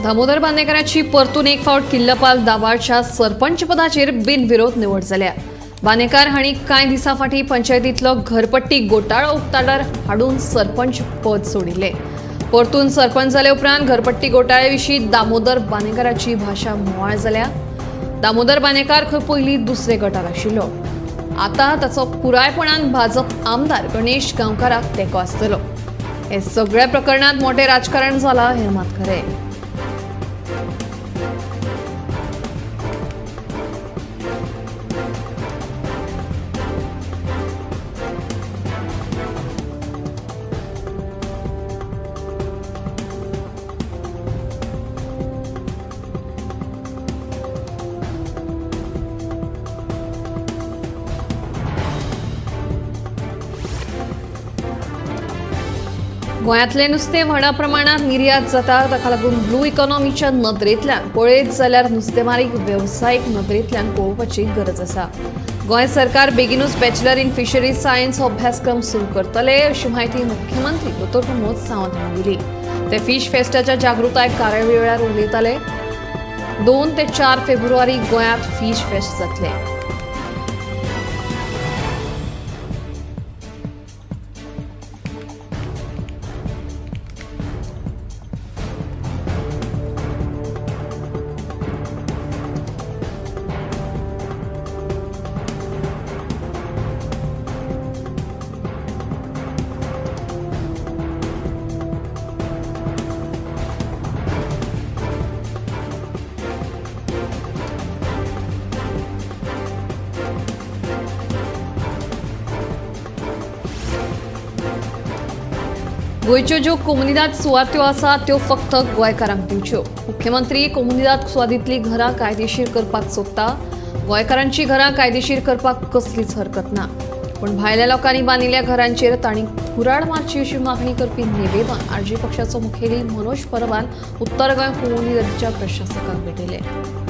दामोदर बांदेकाराची परतून एक फावट किल्लपाल दाबाळच्या सरपंचपदाचेर बिनविरोध निवड जाल्या। बांदेकार हांणी कांय दिसां फाटीं पंचायतींतलो घरपट्टी घोटाळो उक्ताडार हाडून सरपंच पद सोडिल्लें। परतून सरपंच जाले उपरांत घरपट्टी घोटाळे विशीं दामोदर बांदेकाराची भाशा म्होंवाळ जाल्या। दामोदर बांदेकार खंय पयलीं दुसरे गटार आशिल्लो, आतां ताचो पुरायपणान भाजप आमदार गणेश गांवकाराक तेंको आसतलो। हे सगळ्या प्रकरणांत मोटें राजकारण जालां हें मात खरें। गोंयांतलें नुस्तें व्हडा प्रमाणात निर्यात जाता, ताका लागून ब्लू इकॉनॉमीच्या नदरेंतल्यान पळयत जाल्यार नुस्तेमारीक वेवसायीक नदरेंतल्यान पळोवपाची गरज आसा। गोंय सरकार बेगीनूच बॅचलर इन फिशरीज सायन्स हो अभ्यासक्रम सुरू करतले अशी म्हायती मुख्यमंत्री डॉ प्रमोद सावंत हांणी दिली। ते फिश फेस्टाच्या जागृताय कार्यावळी वेळार उलयताले। 2 ते 4 फेब्रुवारी गोंयांत फिश फेस्ट जातले। गोंयच्यो ज्यो कोमुनिदाद सुवात्यो आसा त्यो फक्त गोंयकारांक दिवच्यो। मुख्यमंत्री कोमुनिदाद सुवातींतलीं घरां कायदेशीर करपाक सोदता। गोंयकारांची घरां कायदेशीर करपाक कसलीच हरकत ना, पूण भायल्या लोकांनी बांदिल्ल्या घरांचेर तांणी कुराड मारची अशी मागणी करपी निवेदन आरजी पक्षाचो मुखेली मनोज परबान उत्तर गोंय कोमुनिदादीच्या प्रशासकाक भेटयलें।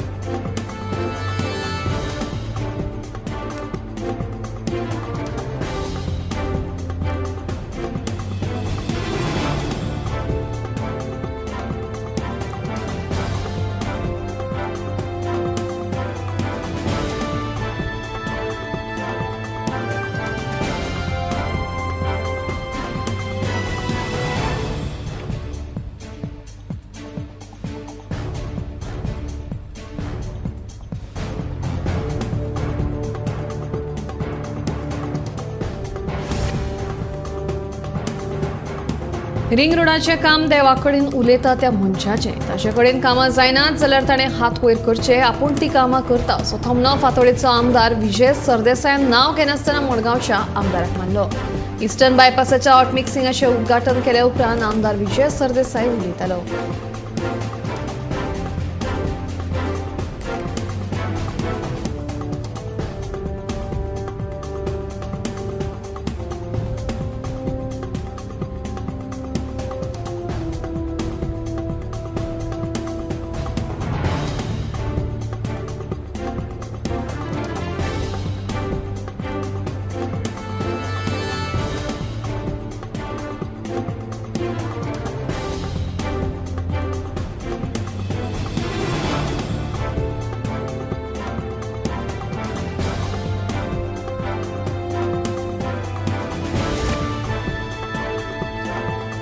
रिंग रोडाचें काम देवा कडेन उलयता त्या मनशाचें, ताचे कडेन कामां जायनात जाल्यार ताणें हात वयर करचे, आपूण ती कामां करता असो थोमणो फातोडेचो आमदार विजय सरदेसायान नांव घेनासतना मडगांवच्या आमदाराक मानलो। इस्टर्न बायपासाच्या हॉट मिक्सिंगाचें उद्घाटन केले उपरांत आमदार विजय सरदेसाय उलयतालो।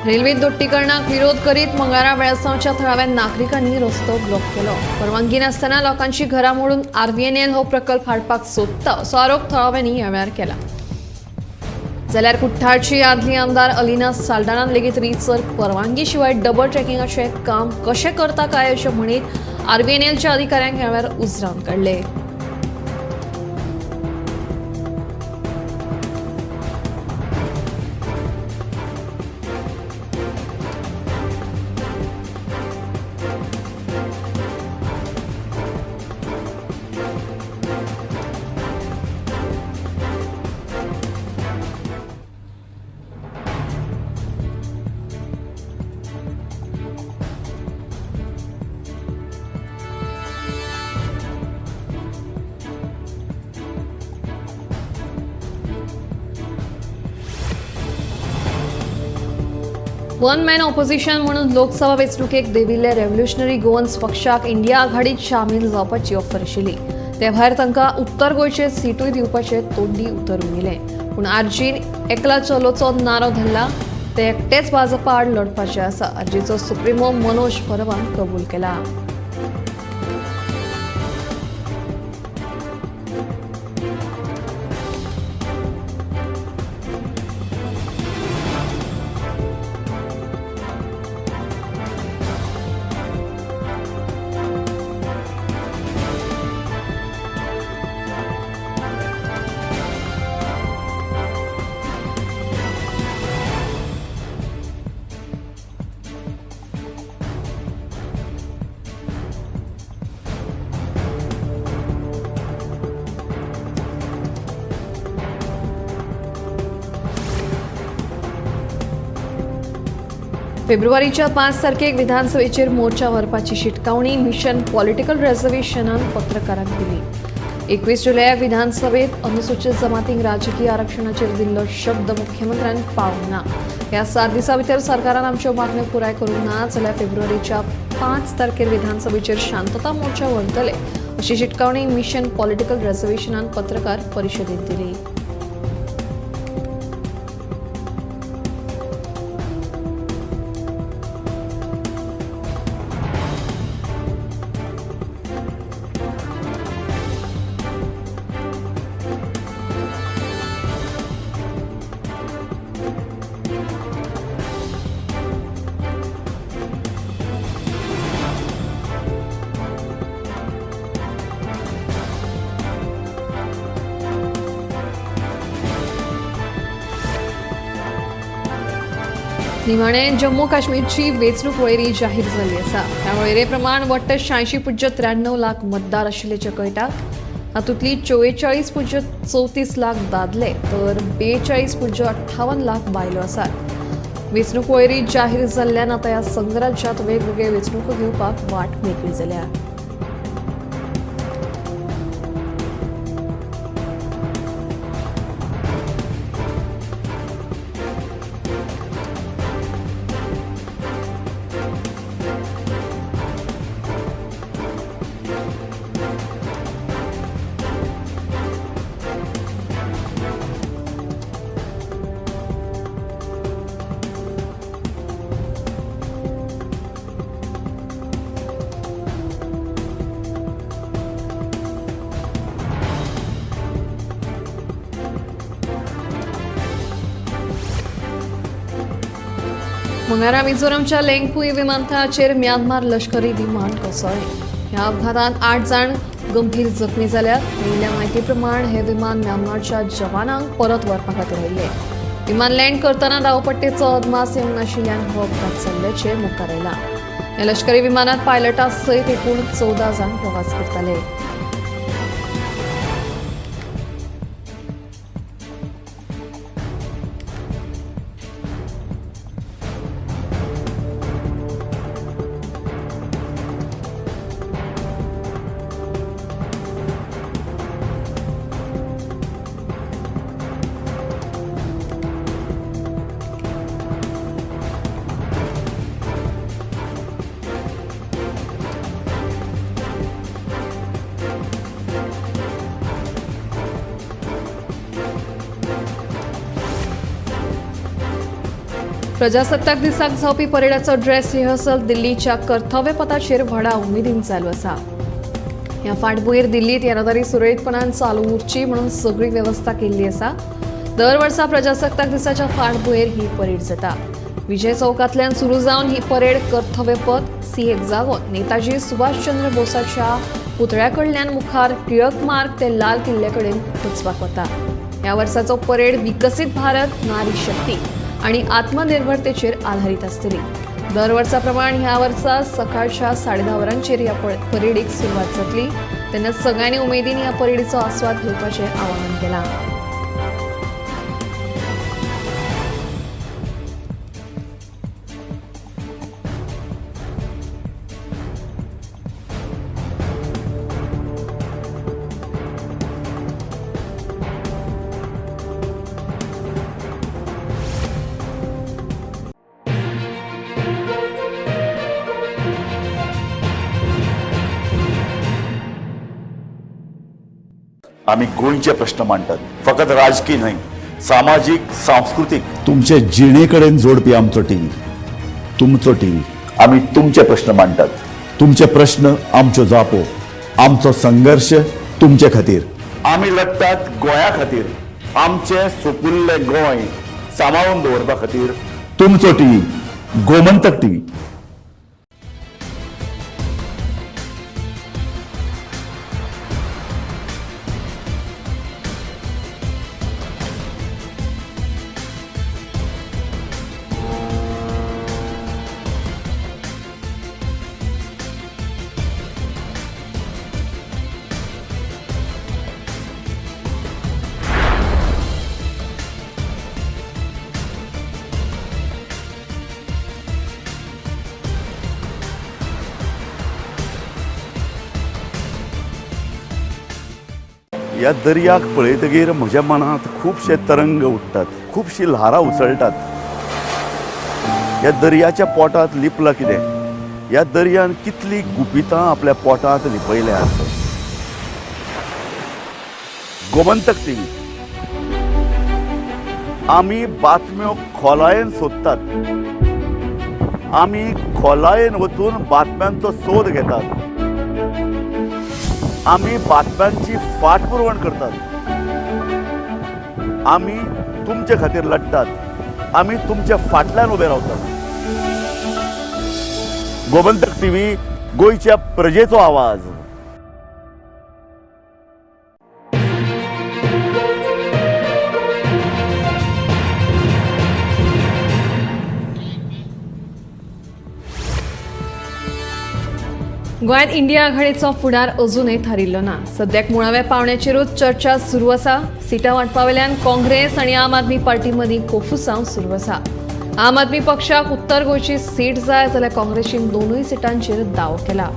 रेल्वे दोट्टीकरणाक विरोध करीत मंगळारा वेळसांवच्या थळाव्या नागरिकांनी रस्तो ब्लॉक केलो। परवानगी नासतना लोकांची घरां मोडून आरव्हीएनएल हो प्रकल्प हाडपाक सोदता असो आरोप थळाव्यांनी ह्या वेळार केला। जाल्यार कुठ्ठाळची आदली आमदार अलिना साल्डानान लेगीत रितसर परवानगी शिवाय डबल ट्रॅकिंगाचें काम कशें करता काय अशें म्हणीत आरव्हीएनएलच्या अधिकाऱ्यांक ह्या वेळार उजरावन काडले। वन मॅन ऑपोजिशन म्हणून लोकसभा वेंचणुकेक देविल्ले रेव्होल्युशनरी गोवन्स पक्षाक इंडिया आघाडीत सामील जावपाची ऑफर आशिल्ली. ते भायर तांकां उत्तर गोंयचे सिटूय दिवपाचे तोंडी उतर उलयलें. पूण आरजीन एकला चलोचो नारो धरला. ते एकटेच भाजपा आड लढपाचे आसा. आरजीचो सुप्रिमो मनोज परबान कबूल केला. फेब्रुवारीच्या 5 तारखेक विधानसभेचेर मोर्चा व्हरपाची शिटकावणी मिशन पॉलिटिकल रिझर्वेशनान पत्रकारांक दिली. 21 जुलयाक विधानसभेत अनुसूचित जमातींक राजकीय आरक्षणाचेर दिल्लो शब्द मुख्यमंत्र्यान पाळूंक ना. ह्या 7 दिसां भितर सरकारान आमच्यो मागण्यो पुराय करूंक ना जाल्यार फेब्रुवारीच्या 5 तारखेर विधानसभेचेर शांतता मोर्चा व्हरतले अशी शिटकावणी मिशन पॉलिटिकल रिझर्वेशनान पत्रकार परिशदेंत दिली. निमाणे जम्मू काश्मीरची वेंचणूक वळेरी जाहीर जाल्ली आसा. ह्या वळेरे प्रमाण वट्ट 86.93 लाख मतदार आशिल्ल्याचें कळटा. हातूंतली 44.34 लाख दादले तर 42.58 लाख बायलो आसात. वेंचणूक वळेरी जाहीर जाल्ल्यान आतां ह्या संघराज्यांत वेगवेगळे वेंचणुको घेवपाक वाट मेकळी जाल्या. मंगळारा मिझोरमच्या लेंगपुई विमानतळाचेर म्यानमार लष्करी विमान कोसळ्ळें. ह्या अपघातांत 8 जाण गंभीर जखमी जाल्यात. मेळिल्ल्या म्हायती प्रमाण हें विमान म्यानमारच्या जवानांक परत व्हरपा खातीर आयिल्लें. विमान लँड करतना धांवपट्टेचो अदमास येवंक नाशिल्ल्यान हो अपघात जाल्ल्याचें मुखार आयलां. ह्या लष्करी विमानांत पायलटा सयत एकूण 14 जाण प्रवास करताले. प्रजासत्ताक दिसाक जावपी परेडाचो ड्रेस रिहर्सल दिल्लीच्या कर्तव्य पथाचेर व्हडा उमेदीन चालू आसा. ह्या फाटभूंयेर दिल्लीत येरादारी सुरळीतपणान चालू उरची म्हणून सगळी वेवस्था केल्ली आसा. दर वर्सा प्रजासत्ताक दिसाच्या फाटभूंयेर ही परेड जाता. विजय चौकांतल्यान सुरू जावन ही परेड कर्तव्य पथ सी हेक्सागोन नेताजी सुभाषचंद्र बोसाच्या पुतळ्या कडल्यान मुखार टिळक मार्ग ते लाल किल्ल्या कडेन वचपाक वता. ह्या वर्साचो परेड विकसीत भारत, नारी शक्ती आणि आत्मनिर्भरतेचेर आधारित आसतली. दर वर्सा प्रमाण ह्या वर्सा सकाळच्या 10:30 वरांचेर ह्या परेडीक सुरवात जातली. तेन्ना सगळ्यांनी उमेदीन ह्या परेडीचो आस्वाद घेवपाचें आवाहन केलां. आमी गोंयचे प्रश्न मांडटात, फकत राजकीय न्हय, सामाजीक, सांस्कृतीक, तुमचे जिणे कडेन जोडपी आमचो टीव्ही, तुमचो टीव्ही। आमी तुमचे प्रश्न मांडटात, तुमचे प्रश्न आमच्यो जापो, आमचो संघर्श तुमचे खातीर। आमी लढटात गोंया खातीर, आमचें सुपुल्लें गोंय सांबाळून दवरपा खातीर। तुमचो टीव्ही, गोमंतक टीव्ही। ह्या दर्याक पळयतगीर म्हज्या मनांत खुबशे तरंग उठ्ठात, खुबशी ल्हारां उसळटात। ह्या दर्याच्या पोटांत लिपलां कितें? ह्या दर्यान कितली गुपितां आपल्या पोटांत लिपयल्यात? गोमंतक टीव्ही, आमी बातम्यो खोलायेन सोदतात, आमी खोलायेन वचून बातम्यांचो सोद घेतात, आमी बातम्यांची फाटपुरवण करतात, आमी तुमचे खातीर लढटात, आमी तुमच्या फाटल्यान उबे रावतात। गोमंतक टीव्ही, गोंयच्या प्रजेचो आवाज। गोंयांत इंडिया आघाडीचो फुडार अजूनय थारिल्लो ना। सद्याक मुळाव्या पावण्याचेरूच चर्चा सुरू आसा। सिटां वांटपा वेल्यान काँग्रेस आनी आम आदमी पार्टी मदीं कोफुसांव सुरू आसा। आम आदमी पक्षाक उत्तर गोंयची सीट जाय जाल्यार काँग्रेसीन दोनूय सिटांचेर दावो केला।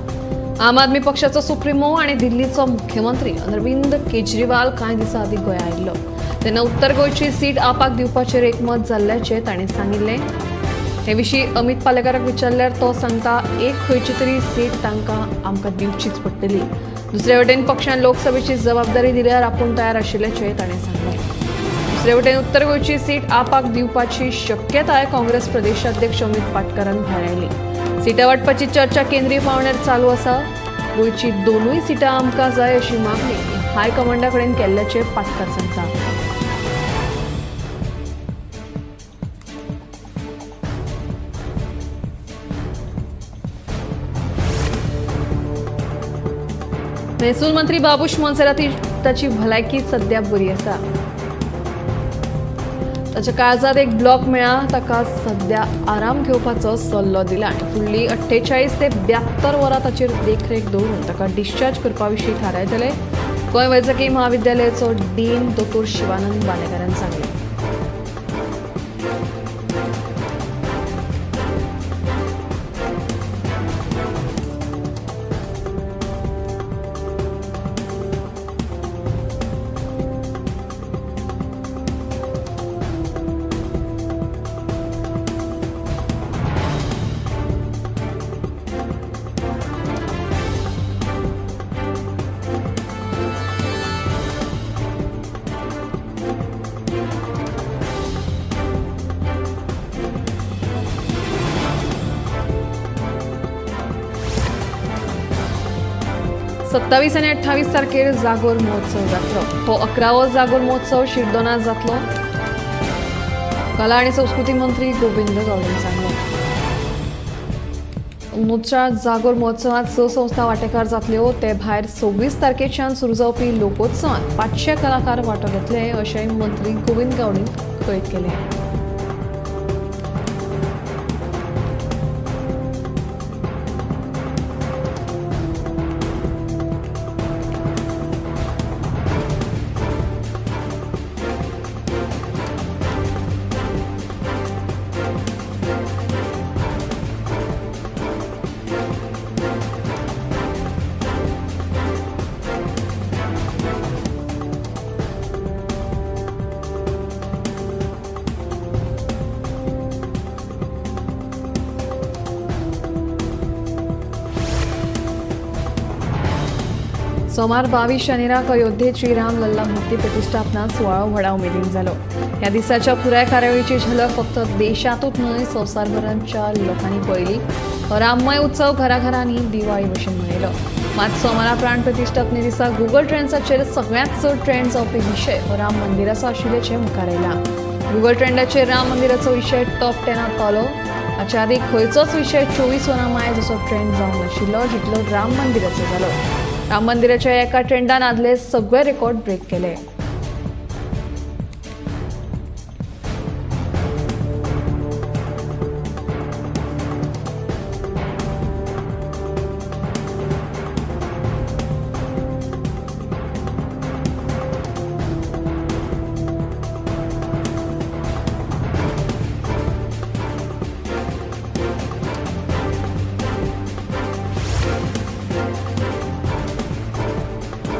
आम आदमी पक्षाचो सुप्रिमो आनी दिल्लीचो मुख्यमंत्री अरविंद केजरीवाल कांय दिसां आदीं गोंया आयिल्लो तेन्ना उत्तर गोंयची सीट आपाक दिवपाचेर एकमत जाल्ल्याचें ताणें सांगिल्लें। हे विशीं अमित पालेकाराक विचारल्यार तो सांगता, एक खंयची तरी सीट तांकां आमकां दिवचीच पडटली। दुसरे वटेन पक्षान लोकसभेची जबाबदारी दिल्यार आपूण तयार आशिल्ल्याचें ताणें सांगलें। दुसरे वटेन उत्तर गोंयची सीट आपाक दिवपाची शक्यताय काँग्रेस प्रदेशाध्यक्ष अमित पाटकारान भायर। सिटां वांटपाची चर्चा केंद्रीय पांवड्यार चालू आसा। गोंयची दोनूय सिटां आमकां जाय अशी मागणी हायकमांडा कडेन केल्ल्याचें पाटकार सांगता। महसूल मंत्री बाबूश मोन्सेरात ताची भलायकी सद्या बरी आसा। ताच्या काळजांत एक ब्लॉक मेळ्ळा, ताका सद्या आराम घेवपाचो सल्लो दिला आनी फुडली 48 ते 72 वरां ताचेर देखरेख दवरून ताका डिस्चार्ज करपा विशीं थारायतले। गोंय वैजकी म्हाविद्यालयाचो डीन दोतोर शिवानंद बालेकारान सांगलें। सत्तावीस आनी 28 तारखेर जागोर महोत्सव जातलो। तो 11वो जागोर महोत्सव शिरदोना जातलो। कला आनी संस्कृती मंत्री गोविंद गावडेन सांगलो। अंदूच्या जागोर महोत्सवात 6 संस्था वांटेकार जातल्यो। ते भायर 26 तारखेच्यान सुरू जावपी लोकोत्सवात 500 कलाकार वांटो घेतले अशें मंत्री गोविंद गावडेन कळीत केलें। सोमार 22 जानेराक अयोध्येत श्रीराम लल्ला मूर्ती प्रतिष्ठापना सुवाळो व्हडा उमेदीन जालो. ह्या दिसाच्या पुराय कार्यावळीची झलक फक्त देशांतूच न्हय संवसारभरांच्या लोकांनी पळयली. राममय उत्सव घराघरांनी दिवाळी भशेन मनयलो. मात सोमारा प्राण प्रतिष्ठापने दिसा गुगल ट्रेंड्साचेर सगळ्यांत चड ट्रेंड जावपी विशय हो राम मंदिराचो आशिल्ल्याचें मुखार आयलां. गुगल ट्रेंडाचेर राम मंदिराचो विशय टॉप 10 पावलो. हाच्या आदीं खंयचोच विशय 24 वरां माय जसो ट्रेंड जावंक नाशिल्लो जितलो राम मंदिराचो जालो. राम मंदिराच्या एका ट्रेंडान आदले सगळे रेकॉर्ड ब्रेक केले.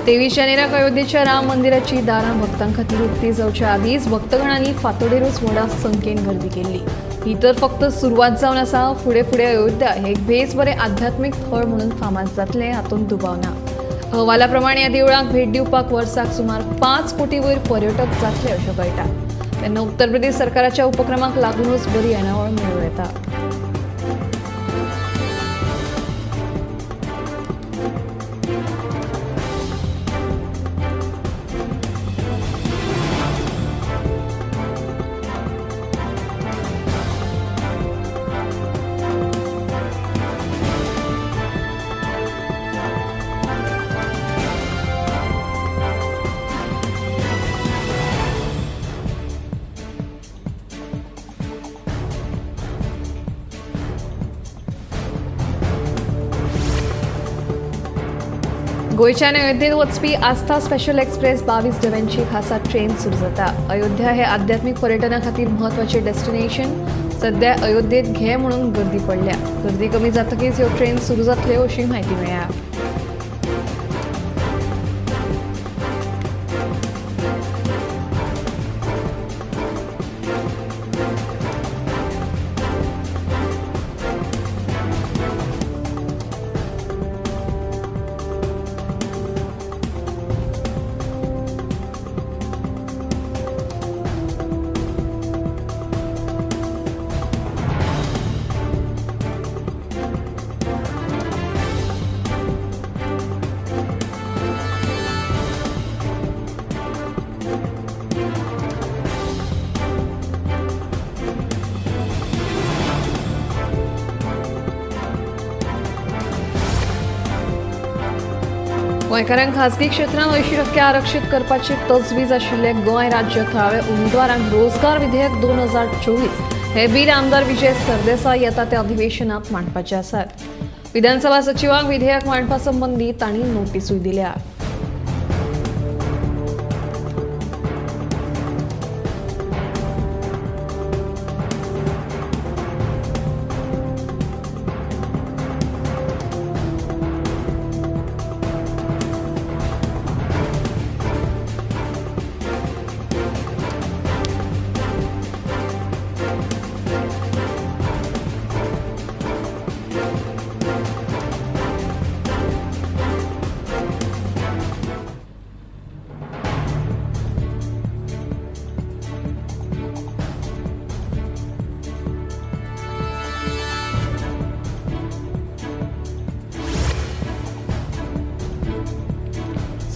तेवीस जानेराक अयोध्येच्या राम मंदिराची दारां भक्तां खातीर उक्ती जावच्या आदींच भक्तगणांनी फांतोडेरूच व्हडा संख्येन गर्दी केल्ली. ही तर फक्त सुरवात जावन आसा. फुडें फुडें अयोध्या हे एक बेस बरें आध्यात्मीक थळ म्हणून फामाद जातलें हातूंत दुबाव ना. अहवाला प्रमाणे ह्या देवळाक भेट दिवपाक वर्साक सुमार 5 कोटी वयर पर्यटक जातले अशें कळटा. तेन्ना उत्तर प्रदेश सरकाराच्या उपक्रमाक लागूनच बरी येणावळ मेळूं येता. गोंयच्यान अयोध्येत वचपी आस्था स्पेशल एक्सप्रेस 22 डब्यांची खासा ट्रेन सुरू जाता. अयोध्या हे आध्यात्मीक पर्यटना खातीर म्हत्वाचें डेस्टिनेशन. सध्या अयोध्येत घे म्हणून गर्दी पडल्या. गर्दी कमी जातकीच ह्यो ट्रेन सुरू जातल्यो अशी म्हायती मेळ्ळ्या. गोंयकारांक खाजगी क्षेत्रांत 80% आरक्षीत करपाची तजवीज आशिल्ले गोंय राज्य थळावे उमेदवारांक रोजगार विधेयक 2024 हे बील आमदार विजय सरदेसाय येता त्या अधिवेशनात मांडपाचे आसात. विधानसभा सचिवांक विधेयक मांडपा संबंदी तांणी नोटीसूय दिल्या.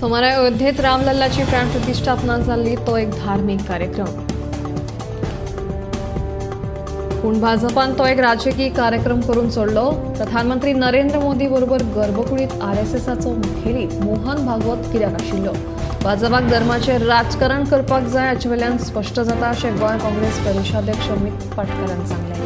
सोमारा अयोध्येत रामलल्लाची प्राणप्रतिष्ठापना जाल्ली तो एक धार्मीक कार्यक्रम. पूण भाजपान तो एक राजकीय कार्यक्रम करून सोडलो. प्रधानमंत्री नरेंद्र मोदी बरोबर गर्भकुडीत आरएसएसाचो मुखेली मोहन भागवत कित्याक आशिल्लो? भाजपाक धर्माचें राजकारण करपाक जाय हाचे वयल्यान स्पश्ट जाता अशें गोंय काँग्रेस प्रदेशाध्यक्ष अमित पाटकारान सांगलें.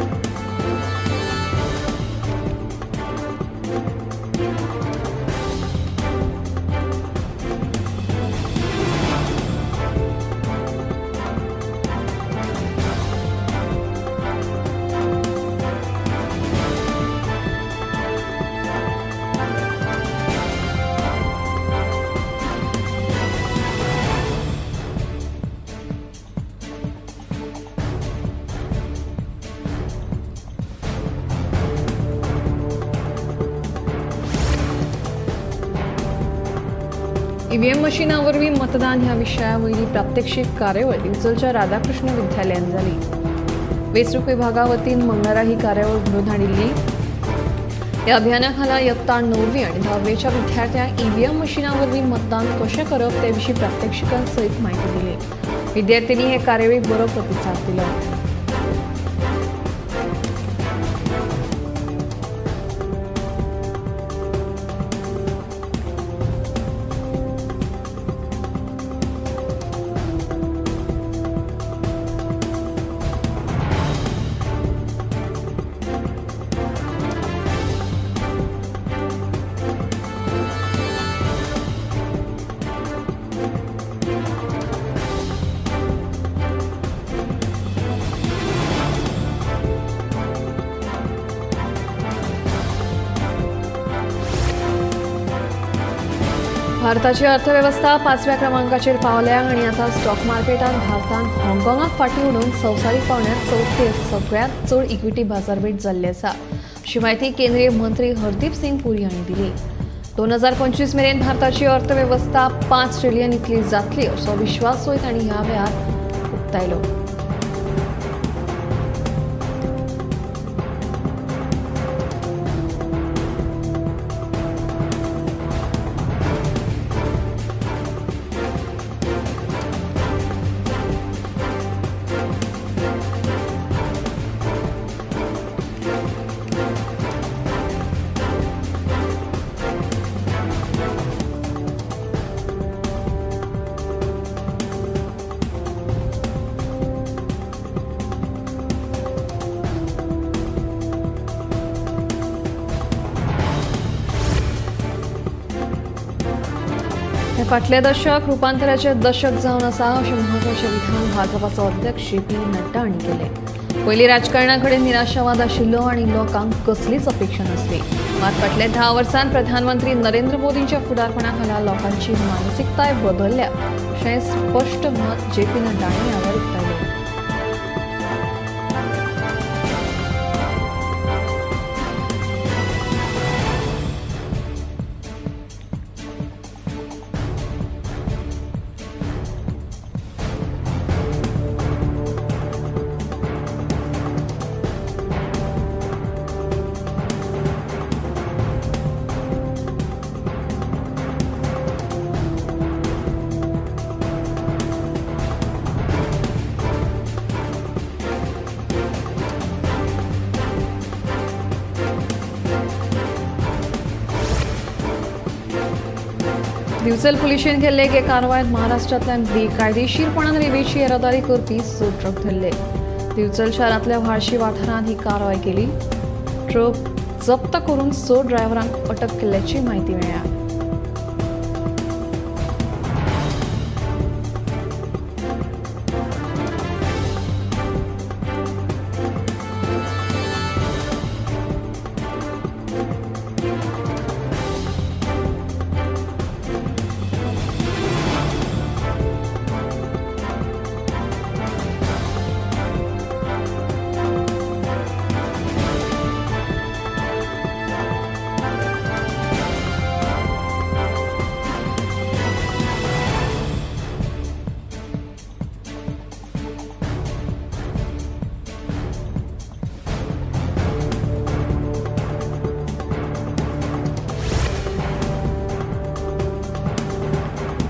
ईव्हीएम मशिना वरवीं मतदान ह्या विशया वयली प्रात्यक्षीक कार्यावळ दिवचलच्या राधाकृष्ण विद्यालयान जाली. वेंचणूक विभागा वतीन मंगळारा ही कार्यावळ घडोवन हाडिल्ली. ह्या अभियाना खाला यत्ता 9वी आनी 10वेच्या विद्यार्थ्यांक ईव्हीएम मशिना वरवीं मतदान कशें करप ते विशीं प्रात्यक्षिकां सयत म्हायती दिली. विद्यार्थ्यांनी हे कार्यावळीक बरो प्रतिसाद दिलो. भारताची अर्थवेवस्था 5व्या क्रमांकाचेर पावल्या आनी आतां स्टॉक मार्केटांत भारतान हाँगकाँगाक फाटीं उडोवन संवसारीक पावंड्यार चवथे सगळ्यांत चड इक्विटी बाजारपेठ जाल्ली आसा, अशी म्हायती केंद्रीय मंत्री हरदीप सिंग पुरी हांणी दिली. 2025 मेरेन भारताची अर्थवेवस्था 5 ट्रिलियन इतली जातली असो विश्वासूय तांणी ह्या वेळार उक्तायलो. फाटलें दशक रुपांतराचें दशक जावन आसा अशें म्हत्वाचें विधान भाजपाचो अध्यक्ष जे पी नड्डा हांणी केलें. पयलीं राजकारणा कडेन निराशावाद आशिल्लो आनी लोकांक कसलीच अपेक्षा नासली. मात फाटल्या 10 वर्सांत प्रधानमंत्री नरेंद्र मोदींच्या फुडारपणा खाला लोकांची मानसिकताय बदलल्या अशें स्पश्ट मत जे पी नड्डा हांणी ह्या वेळार उक्तायलें. दिवचल पुलिशेन केल्ले एके कारवायेंत महाराष्ट्रांतल्यान बेकायदेशीरपणान रेंवेची येरादारी करपी 6 ट्रक धरले. दिवचल शारांतल्या व्हाळशी वाठारांत ही कारवाय केली. ट्रक जप्त करून 6 ड्रायव्हरांक अटक केल्ल्याची म्हायती मेळ्ळ्या.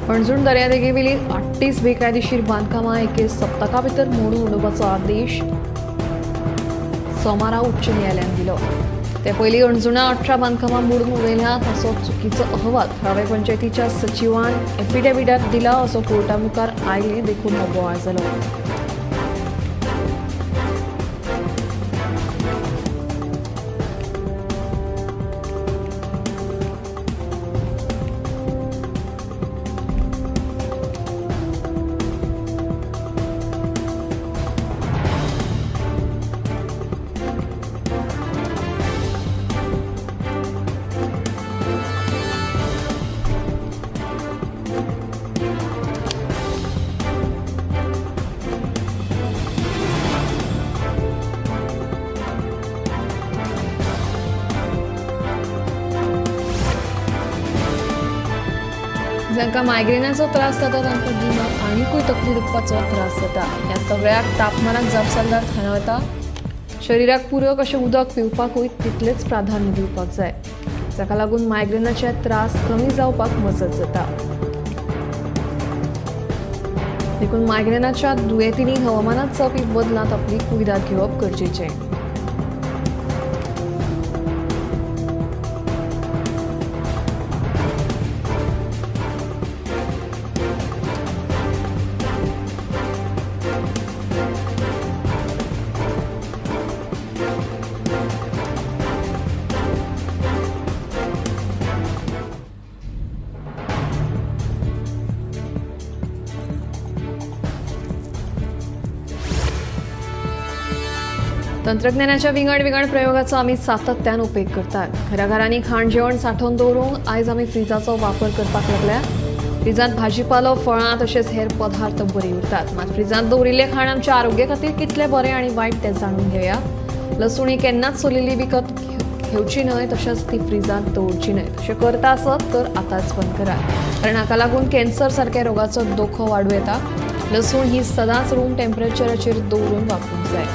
पणजूण दर्यादेगेवेली 38 बेकायदेशीर बांदकामां एके सप्तका भितर मोडून उडोवपाचो आदेश सोमारा उच्च न्यायालयान दिलो. ते पयलीं अणजुणा 18 बांदकामां मोडून उडयल्यांत असो चुकीचो अहवाल थळावे पंचायतीच्या सचिवान एफिडेविटात दिला असो कोर्टा मुखार आयले देखून हो बोवाळ जालो. जांकां मायग्रेनाचो त्रास जाता तांकां गिमाक आनीकूय तकली दुखपाचो त्रास जाता. ह्या सगळ्याक तापमानाक जापसालदार थारावं येता. शरिराक पुरक अशें उदक पिवपाकूय तितलेंच प्राधान्य दिवपाक जाय, जाका लागून मायग्रेनाचे त्रास कमी जावपाक मजत जाता. देखून मायग्रेनाच्या दुयेंतींनी हवामानात जावपी बदलांत आपली कुयदाद घेवप गरजेचें. तंत्रज्ञानाच्या विंगड विंगड प्रयोगाचो आमी सातत्यान उपेग करतात. घराघरांनी खाण जेवण सांठोवन दवरूंक आयज आमी फ्रिजाचो वापर करपाक लागल्या. फ्रिजांत भाजीपालो, फळां तशेंच हेर पदार्थ बरी उरतात. मात फ्रिजांत दवरिल्लें खाण आमच्या आरोग्या खातीर कितलें बरें आनी वायट तें जाणून घेवया. लसूण ही केन्नाच सोलिल्ली विकत घेवची न्हय, तशेंच ती फ्रिजांत दवरची न्हय. तशें करता आसत तर आतांच बंद करात, कारण हाका लागून कॅन्सर सारक्या रोगाचो धोको वाडूं येता. लसूण ही सदांच रूम टेम्परेचराचेर दवरून वापरूंक जाय.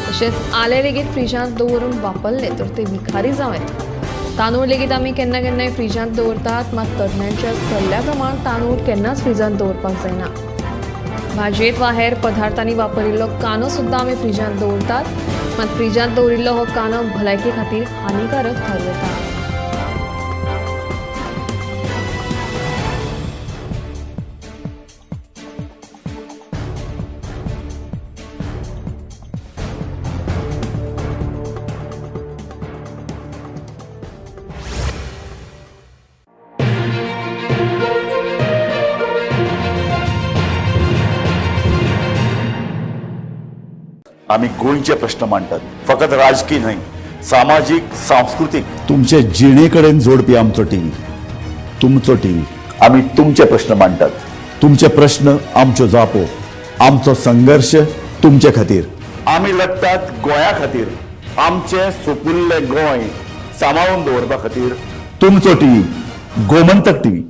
तशेंच आलें लेगीत फ्रिजांत दवरून वापरलें तर ते विखारी जावं येता. तांदूळ लेगीत आमी केन्ना केन्नाय फ्रिजांत दवरतात, मात तज्ञांच्या सल्ल्या प्रमाण तांदूळ केन्नाच फ्रिजांत दवरपाक जायना. भाजयेंत वा हेर पदार्थांनी वापरिल्लो कांदो सुद्दां आमी फ्रिजांत दवरतात, मात फ्रिजांत दवरिल्लो हो कांदो भलायके खातीर हानिकारक थारूं येता. आमी गोंयचे प्रश्न मांडटात, फकत राजकी न्हय, सामाजीक, सांस्कृतीक. तुमचे जिणे कडेन जोडपी आमचो टीव्ही, तुमचो टीव्ही. आमी तुमचे प्रश्न मांडटात, तुमचे प्रश्न आमच्यो जापो, आमचो संघर्श तुमचे खातीर. आमी लढटात गोंया खातीर, आमचें सुपुल्लें गोंय सांबाळून दवरपा खातीर. तुमचो TV, Gomantak TV.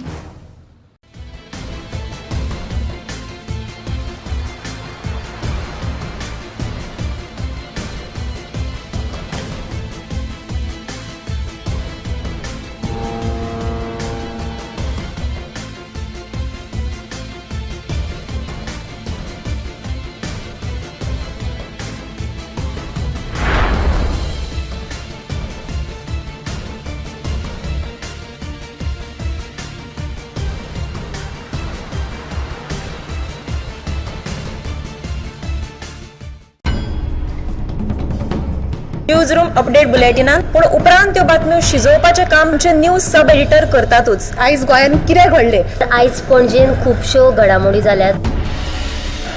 News room update बुलेटिनान पूण उपरांत त्यो बातम्यो शिजोवपाचें काम आमचे न्यूज सब एडिटर करतातूच. आयज गोंयांत कितें घडलें? आयज पणजेन खुबश्यो घडामोडी जाल्यात.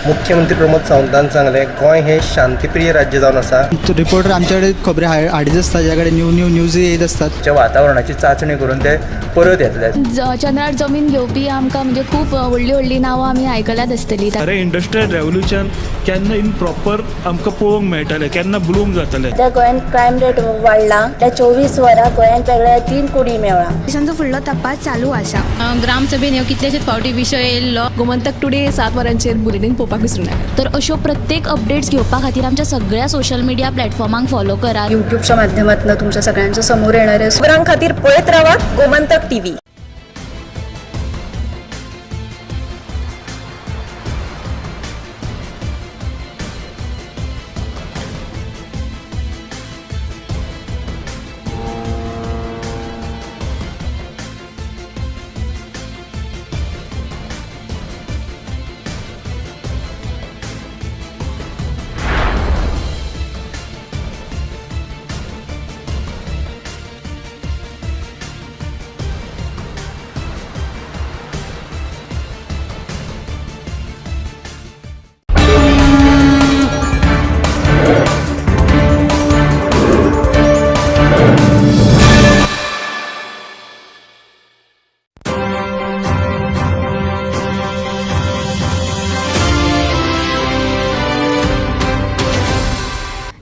मुख्यमंत्री प्रमोद सावंतान सांगलें, गोंय हें शांतीप्रिय राज्य जावन आसा. रिपोर्टर आमच्याकडे खबरी हाडीत आसता, ज्या कडेन न्यू न्यू न्यूज येत आसतात. वातावरणाची चांचणी करून ते परत येतले. चंद्रार जमीन घेवपी आमकां म्हणजे खूब व्हडली व्हडली नांवां आमी आयकल्यात आसतली. अरे इंडस्ट्रियल रेवोल्युशन केन्ना इन प्रॉपर आमकां पळोवंक मेळटलें, केन्ना ब्लूम जातलें. सध्या गोंयांत क्रायम रेट वाडला. त्या 24 वरां गोंयांत वेगळ्या 3 कुडी मेळ्ळा. पोलिसांचो फुडलो तपास चालू आसा. ग्रामसभेन ह्यो कितलेशेच फावटी विशय येयल्लो. गोमंतक टुडे 7 वरांचेर बुलेटीन पळोवपाक विसरूं नाका. तर अश्यो प्रत्येक अपडेट्स घेवपा खातीर आमच्या सगळ्या सोशल मिडिया प्लॅटफॉर्मांक फॉलो करात. युट्यूबच्या माध्यमातून तुमच्या सगळ्यांच्या समोर येणारे खबरां खातीर पळयत रावात गोमंतक टीव्ही.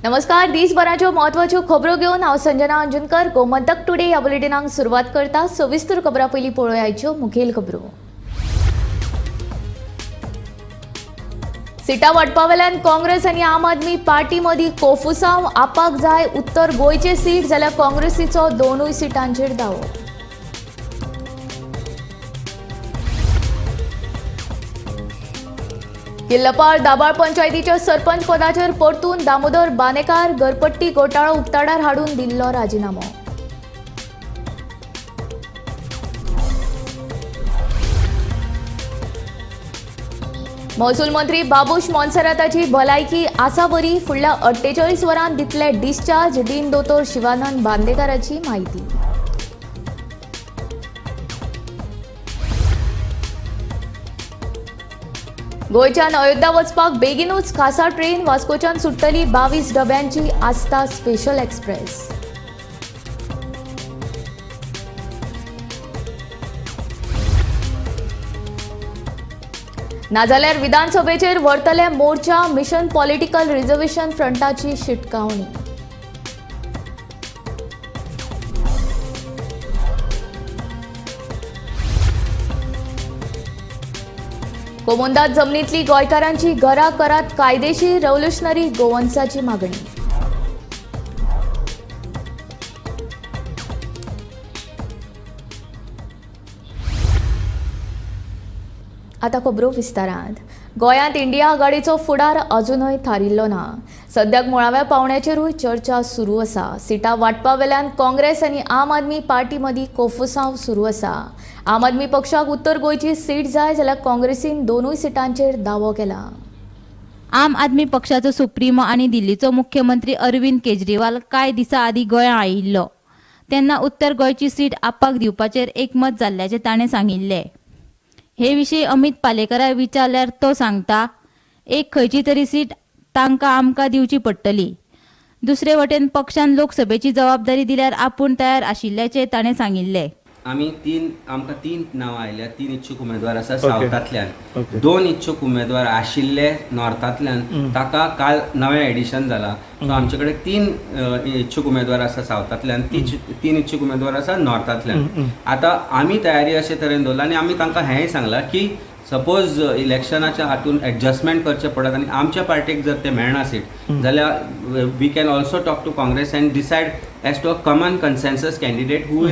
नमस्कार, दिसभराच्यो म्हत्वाच्यो खबरो घेवन हांव संजना अंजनकर गोमंतक टुडे ह्या बुलेटिनाक सुरवात करता. सविस्तर खबरां पयलीं पळोवया आयच्यो मुखेल खबरो. सिटां वांटपा वेल्यान काँग्रेस आनी आम आदमी पार्टी मदीं कोफुसांव. आपाक जाय उत्तर गोंयचे सीट जाल्यार काँग्रेसीचो दोनूय सिटांचेर दावो. किल्लपाळ दाबाळ पंचायतीच्या सरपंच पदाचेर परतून दामोदर बानेकार. घरपट्टी घोटाळो उक्ताडार हाडून दिल्लो राजिनामो. महसूल मंत्री बाबूश मोन्सेराताची भलायकी आसा बरी. फुडल्या 48 वरांत दितले डिस्चार्ज. डीन दोतोर शिवानंद बांदेकाराची म्हायती. गोंयच्यान अयोध्या वचपाक बेगीनूच खासा ट्रेन. वास्कोच्यान सुट्टली 22 डब्यांची आस्था स्पेशल एक्सप्रेस. नाजाल्यार विधानसभेचेर व्हरतले मोर्चा. मिशन पॉलिटिकल रिझर्वेशन फ्रंटाची शिटकावणी. कोमोंदात जमनीतली गोंयकारांची घरां करात कायदेशीर. रेव्होल्युशनरी गोवन्साची मागणी. आतां खबरो विस्तारांत. गोंयांत इंडिया आघाडीचो फुडार अजुनूय थारिल्लो ना. सद्याक मुळाव्या पावंड्याचेरूय चर्चा सुरू आसा. सिटां वांटपा वेल्यान काँग्रेस आनी आम आदमी पार्टी मदीं कोफुसांव सुरू आसा. आम आदमी पक्षाक उत्तर गोंयची सीट जाय जाल्यार काँग्रेसीन दोनूय सिटांचेर दावो केला. आम आदमी पक्षाचो सुप्रिमो आनी दिल्लीचो मुख्यमंत्री अरविंद केजरीवाल कांय दिसां आदीं गोंयां आयिल्लो तेन्ना उत्तर गोंयची सीट आपाक दिवपाचेर एकमत जाल्ल्याचें ताणें सांगिल्लें. हे विशीं अमित पालेकराक विचारल्यार तो सांगता, एक खंयची तरी सीट तांकां आमकां दिवची पडटली. दुसरे वटेन पक्षान लोकसभेची जबाबदारी दिल्यार आपूण तयार आशिल्ल्याचें ताणें सांगिल्लें. आमी आमकां तीन नांवां आयल्या. 3 इच्छूक उमेदवार आसा सावथांतल्यान. 2 इच्छूक उमेदवार आशिल्ले नॉर्थांतल्यान, ताका काल नवें एडिशन जाला. सो आमचे कडेन 3 इच्छूक उमेदवार आसा सावथांतल्यान, 3 इच्छूक उमेदवार आसा नॉर्थांतल्यान. आतां आमी तयारी अशे तरेन दवरला आनी आमी तांकां हेंय सांगलां की सपोज इलेक्शनाच्या हातून एडजस्टमेंट करचें पडत आनी आमच्या पार्टीक जर तें मेळना सीट जाल्यार we can also talk to Congress and decide as to a common consensus candidate who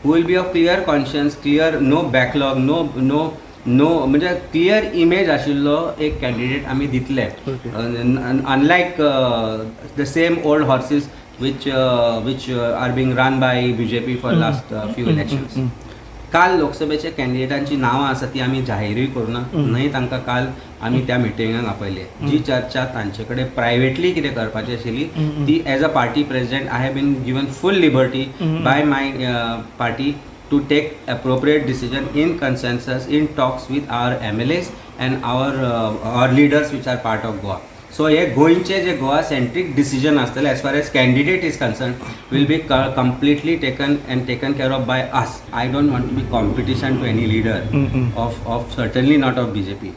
will be of clear conscience, clear, no backlog, no no no म्हणजे क्लियर इमेज आशिल्लो एक कॅन्डिडेट आमी दितले. Unlike the same old horses which are being run by BJP for last few elections. काल लोकसभेच्या कॅन्डिडेटांची नांवां आसा ती आमी जाहीरूय करूना, न्हय तांकां काल आमी त्या मिटिंगाक आपयले. जी चर्चा तांचे कडेन प्रायवेटली कितें करपाची आशिल्ली ती as a party president I have been given full liberty by my party to take appropriate decision in consensus, in talks with our MLAs and our leaders which are part of Goa. So हे गोंयचे जे Goa सेंट्रीक decision आसतले as far as candidate is concern will be completely taken and taken care of by us. I don't want to be competition to any leader of certainly not of BJP.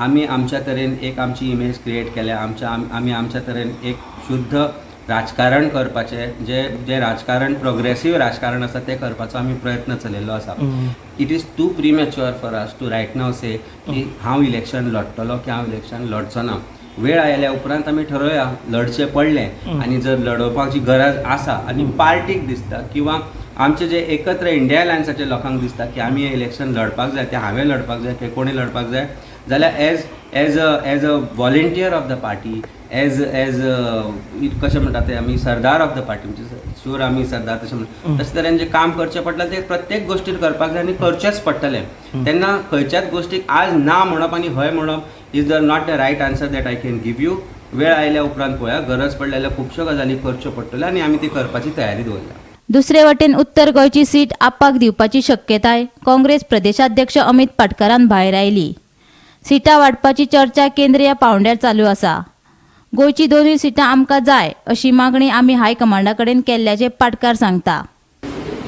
आमी आमच्या तरेन एक आमची image create केल्या. आमी आमच्या तरेन एक शुद्ध राजकारण करपाचें, जे जे राजकारण प्रोग्रेसीव राजकारण आसा तें करपाचो आमी प्रयत्न चलयल्लो आसा. It is too premature for us to right now say की हांव इलेक्शन लढटलो की हांव इलेक्शन लढचो ना. वेळ आयल्या उपरांत आमी ठरोवया लढचें पडलें आनी जर लडोवपाची गरज आसा आनी पार्टीक दिसता किंवा आमचे जे एकत्र इंडिया अलायन्साचे लोकांक दिसता की आमी हें इलेक्शन लढपाक जाय, तें हांवें लढपाक जाय, तें कोणी लढपाक जाय जाल्यार as as a as a volunteer of the party, as as कशें म्हणटा ते आमी सरदार ऑफ the party, म्हणजे शूर आमी सरदार तशें म्हणटा, तशें तरेन जें काम करचें पडलें तें प्रत्येक गोश्टीर करपाक जाय आनी करचेंच पडटलें. तेन्ना खंयच्याच गोश्टीक आज ना म्हणप आनी हय म्हणप is the not the right answer that I can give you. वेळ आयल्या उपरांत पळोवया, गरज पडली जाल्यार खुबश्यो गजाली करच्यो पडटल्यो आनी आमी ती करपाची तयारी दवरल्या. दुसरे वटेन उत्तर गोंयची सीट आपाक दिवपाची शक्यताय काँग्रेस प्रदेशाध्यक्ष अमित पाटकारान भायर आयली. सिटां वांटपाची चर्चा केंद्रीय पावंड्यार चालू आसा. गोंयची दोनूय सिटां आमकां जाय अशी मागणी आमी हायकमांडा कडेन केल्ल्याचें पाटकार सांगता.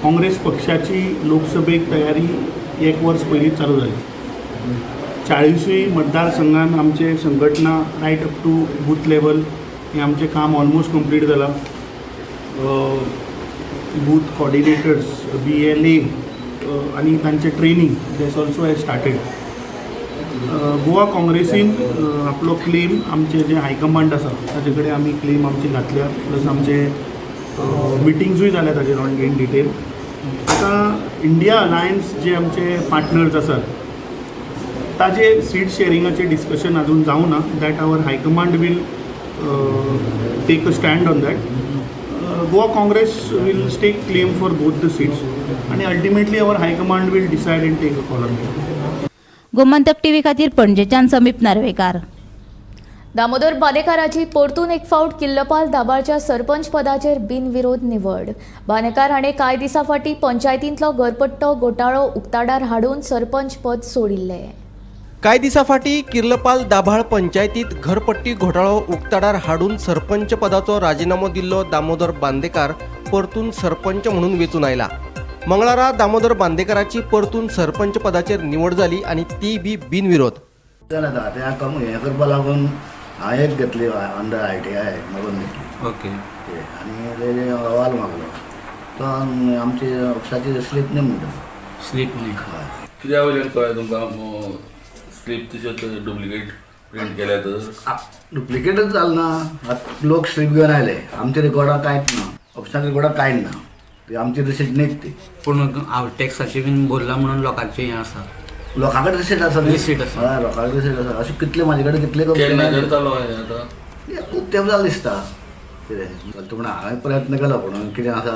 काँग्रेस पक्षाची लोकसभेक तयारी एक वर्स पयलीं चालू जाली. 40 मतदारसंघान आमचे संघटना right up to booth level हें आमचें काम ऑलमोस्ट कंप्लीट जालां. बूथ कॉर्डिनेटर्स, BLA आनी तांचें training that's also has started. Goa काँग्रेसीन आपलो क्लेम आमचे जे हायकमांड आसा ताजे कडेन आमी क्लेम आमची घातल्या, प्लस आमचे मिटिंग्सूय जाल्या ताजेर ऑन इन डिटेल. आतां इंडिया अलायन्स जे आमचे पार्टनर्स आसात ताजे सीट शेरिंगाचें डिस्कशन अजून जावं ना. That our high command will take a stand on that. Goa Congress will stake claim for both the seats आनी ultimately our high command will decide and take a call on that. Gomantak TV खातीर पणजेच्यान समीप नार्वेकार. दामोदर बांदेकाराची परतून एक फावट किल्लपाल दाबाळच्या सरपंच पदाचेर बिनविरोध निवड. बांदेकार हाणें कांय दिसां फाटीं पंचायतींतलो घरपट्टो घोटाळो उक्ताडार हाडून सरपंच पद सोडिल्लें. कांय दिसां फाटीं किर्लपाल दाभाळ पंचायतीत घरपट्टी घोटाळो उक्ताडार हाडून सरपंच पदाचो राजिनामो दिल्लो दामोदर बांदेकार परतून सरपंच म्हणून वेंचून आयला. मंगळारा दामोदर बांदेकाराची परतून सरपंच पदाचेर निवड जाली आनी ती बी बिनविरोध. तें कम हें करपा लागून हांवें एक घेतली अंडर आयटीआय मागून घेतली. ओके. आनी तेजे अहवाल मागलो तो आमची ऑफिसाची स्लीप न्ही म्हणटा. स्लीप न्ही. कित्या वयल्यान कळ्ळें तुमकां स्लीप तुजे डुप्लिकेट प्रिंट केल्या तर? डुप्लिकेटच जालें ना. आतां लोक स्लीप घेवन आयले, आमच्या रिकॉर्डां कांयच ना, ऑफिसाच्या रिकॉर्डां कांयच ना, ती आमची रिसीट न्हीच ती. पूण हांव टॅक्साचे बीन भरला म्हणून लोकांचें हें आसा. लोकां कडेन रिसीट आसा. रिसीट आसा. हय, लोकां कडेन रिसीट आसा. अशें कितले म्हाजे कडेन कितले केन्ना जालो हें आतां? खूब तेंप जालो दिसता. कितें चलता पूण हांवें प्रयत्न केलो. पूण कितें आसा,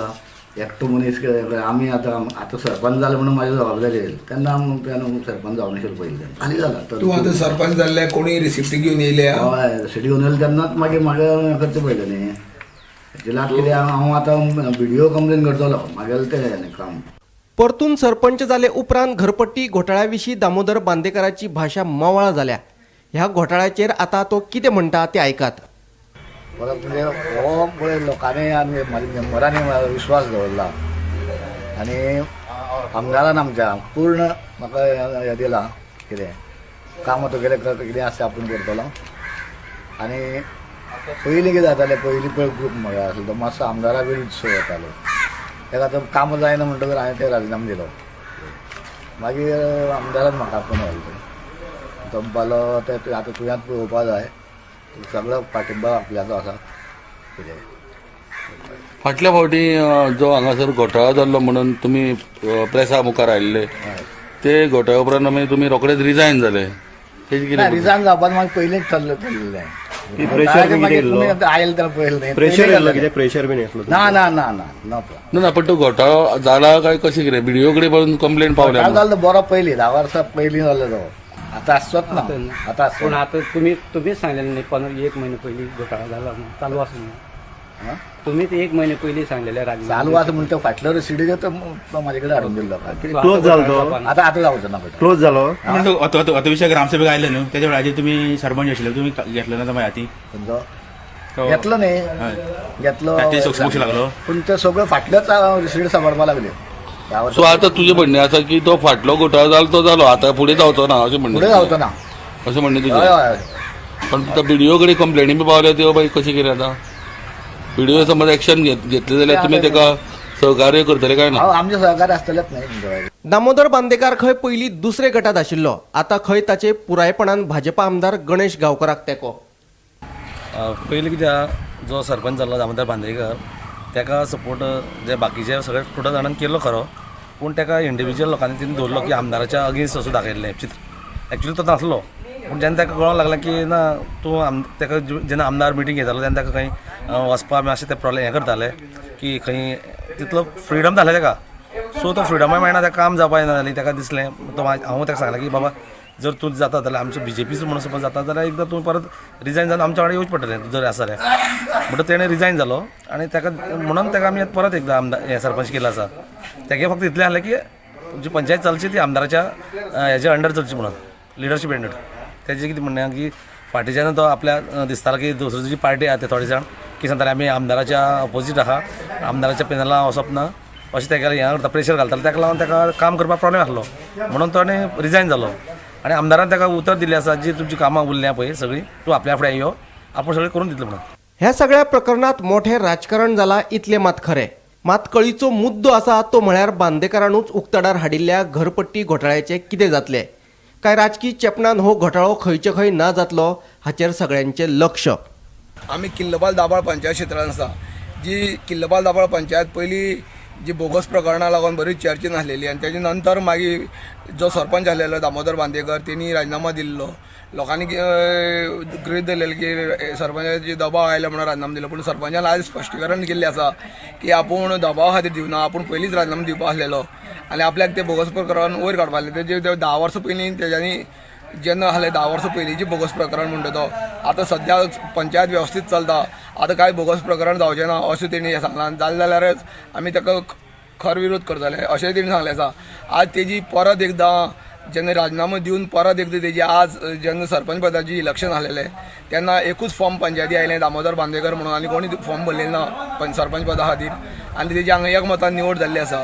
एकटो मनीस आमी आतां आतां सरपंच जाले म्हणून म्हाजी जबाबदारी येयली तेन्ना आमी सरपंच जावं नाशिल्लें पयलीं खाली जाला. तूं आतां सरपंच जाल्ले कोणूय रिसिप्ट घेवन येयल्या? हय, रिसिप्ट घेवन येयले तेन्नाच मागीर म्हाका करचें पडलें न्ही. एक्चुअली कितें हांव आतां बिडिओ कंप्लेन करतलो म्हागेलें तें काम. परतून सरपंच जाले उपरांत घरपट्टी घोटाळ्या विशीं दामोदर बांदेकाराची भाशा मवाळ जाल्या. ह्या घोटाळ्याचेर आतां तो कितें म्हणटा तें आयकात. परत म्हणजे हो पळय लोकांनी आनी म्हाज्या मेंबरांनी विश्वास दवरला आनी आमदारान आमच्या पूर्ण म्हाका हें दिलां कितें काम तुगेलें कितें आसा आपूण करतलो. आनी पयलीं कितें जातालें, पयलीं पळय ग्रूप म्हळ्यार आसलो तो मातसो आमदारा विरुद्ध सो वतालो. तेका आतां काम जायना म्हणटकच हांवें ते राजिनामो दिलो. मागीर आमदारान म्हाका आपोवन व्हेलो. तो म्हणपालो तें आतां तुवेंच पळोवपा जाय, सगळो पाठिंबा आपल्याचो आसा. कितें फाटल्या फावटी जो हांगासर घोटाळो जाल्लो म्हणून तुमी प्रेसा मुखार आयिल्ले ते घोटाळ्या उपरांत मागीर तुमी रोखडेच रिजायन जाले. तेजें कितें? रिजायन जावपाक मागीर पयलींच ठरलें. आयले तेन्ना पयलें प्रेशर येयल्लो कितें? प्रेशर बीन येतलो? ना ना ना ना ना ना. पण तो घोटाळो जाला काय कशें कितें बिडिओ कडेन पळोवन कंप्लेन पावल्या? जालो बरो पयलीं 10 वर्सां पयलीं जालो तो. आतां आसचोच ना. आतां पूण आतां तुमीच सांगलेलें न्ही 15 एक म्हयनो पयलीं घोटाळो जाला म्हणून चालू आसा म्हणून. तुमीच 1 म्हयने पयलीं सांगलेलें राजिनामो चालू आसा म्हणून तो फाटलो रिसिटी तो म्हाजे कडेन हाडून दिल्लो. क्लोज जालो तो? आतां आतां जावचो ना. क्लोज जालो. आतां विशय ग्रामसभेक आयले न्हू तेच्या वेळाचेर तुमी सरपंच आशिल्ले, तुमी घेतलो ना तो मागीर हाती? खंयचो घेतलो न्ही, घेतलो. पक्ष लागलो. पूण ते सगळ्यो फाटल्योच रिसिटी सांबाळपाक लागल्यो. सो आतां तुजें म्हणणें आसा की तो फाटलो घोटाळो जालो तो जालो, आतां फुडें जावचो ना अशें म्हणणें? फुडें जावचो ना अशें म्हणणें तुजें? हय हय. पण आतां बिडिओ कडेन कंप्लेनी बी पावल्या त्यो मागीर कशें कितें आतां बिडिओ समज एक्शन घेतलें जाल्यार तुमी तेका सहकार्य करतले काय ना? आमचें सहकार्य आसतलेंच न्ही. दामोदर बांदेकार खंय पयलीं दुसरे गटात आशिल्लो, आतां खंय ताचे पुरायपणान भाजपा आमदार गणेश गांवकराक तेंको. पयलीं कित्याक जो सरपंच जाल्लो दामोदर बांदेकर ताका सपोर्ट जे बाकीचे सगळे टोटल जाणांनी केल्लो खरो, पूण ताका इंडिविज्युअल लोकांनी तिणें दवरलो की आमदाराच्या अगेन्स्ट असो दाखयल्लें चित्र. एक्चुअली तो नासलो, पूण जेन्ना ताका कळोंक लागलें की ना तूं ताका जेन्ना आमदार मिटींग घेतालो तेन्ना ताका खंय वचपा मातशें ते प्रॉब्लेम हें करताले की खंय तितलो फ्रिडम नासलें ताका. सो तो फ्रिडमाय मेळना, ताका काम जावपा येना जालें ताका दिसलें. तो हांव ताका सांगलें की बाबा जर तूं जाता जाल्यार आमचो बीजेपीचो म्हणून सपोज जाता जाल्यार एकदां तूं परत रिजायन जावन आमच्या वांगडा येवचें पडटलें जर आसा जाल्यार. म्हणटकच तेणें रिजायन जालो आनी ताका म्हणून ताका आमी परत एकदां आमदार हें सरपंच केलो आसा. तेगे फक्त इतलें आहलें की जी पंचायत चलची ती आमदाराच्या हेज्या अंडर चलची म्हणून, लिडरशीप अंडर. तेजें कितें म्हणणें की फाटीच्यान तो आपल्या दिसतालो की दुसरी जी पार्टी आहा ते थोडे जाण की सांगताले आमी आमदाराच्या अपोजीट आहा, आमदाराच्या पेनला वचप ना अशें तेका हें करता प्रेशर घालताले. ताका लागून ताका काम करपाक प्रॉब्लेम आसलो म्हणून तो आनी रिजायन जालो. आनी आमदारान ताका उतर दिल्लें आसा जी तुमची कामां उरल्या पळय सगळीं तूं आपल्या फुडें यो आपूण सगळें करून दितलो म्हणून. ह्या सगळ्या प्रकरणात मोठें राजकारण जाला इतलें मात खरें. मात कळीचो मुद्दो आसा तो म्हळ्यार बांदेकारानूच उक्ताडार हाडिल्ल्या घरपट्टी घोटाळ्याचें कितें जातलें? काय राजकी चेपणान हो घोटाळो खंयचे खंय ना जातलो हाचेर सगळ्यांचें लक्ष. आमी किल्लपाल दाबाळ पंचायत क्षेत्रान आसा. जी किल्लपाल दाबाळ पंचायत पयलीं जी बोगस प्रकरणां लागून बरीच चर्चेन आसलेली आनी तेजे नंतर मागीर जो सरपंच आसलेलो दामोदर बांदेकर तेणी राजिनामो दिल्लो. लोकांनी गृहीत धरलेलें की सरपंचाचेर दबाव आयलो म्हणून राजिनामो दिलो, पूण सरपंचान आयज स्पश्टीकरण केल्लें आसा की आपूण दबावा खातीर दिवना, आपूण पयलींच राजिनामो दिवपा आसलेलो आनी आपल्याक तें बोगस प्रकरण वयर काडपा आसलें. तेजे 10 वर्सां पयलीं तेज्यांनी जेन्ना आसलें 10 वर्सां पयलींची बोगस प्रकरण म्हणटा तो आतां सद्या पंचायत वेवस्थीत चलता, आतां कांय बोगस प्रकरण जावचें ना अशें तेणी सांगलां. जालें जाल्यारच आमी ताका खर विरोध करतले अशेंय तेणी सांगलें आसा. आज तेजी परत एकदां जेन्ना राजिनामो दिवन परत एकदां तेजी आज जेन्ना सरपंच पदाची इलेक्शन आसलेलें तेन्ना एकूच फॉर्म पंचायती आयलें दामोदर बांदेकर म्हणून आनी कोणी फॉर्म भरलें ना सरपंच पदा खातीर आनी तेजी हांगा एकमतान निवड जाल्ली आसा.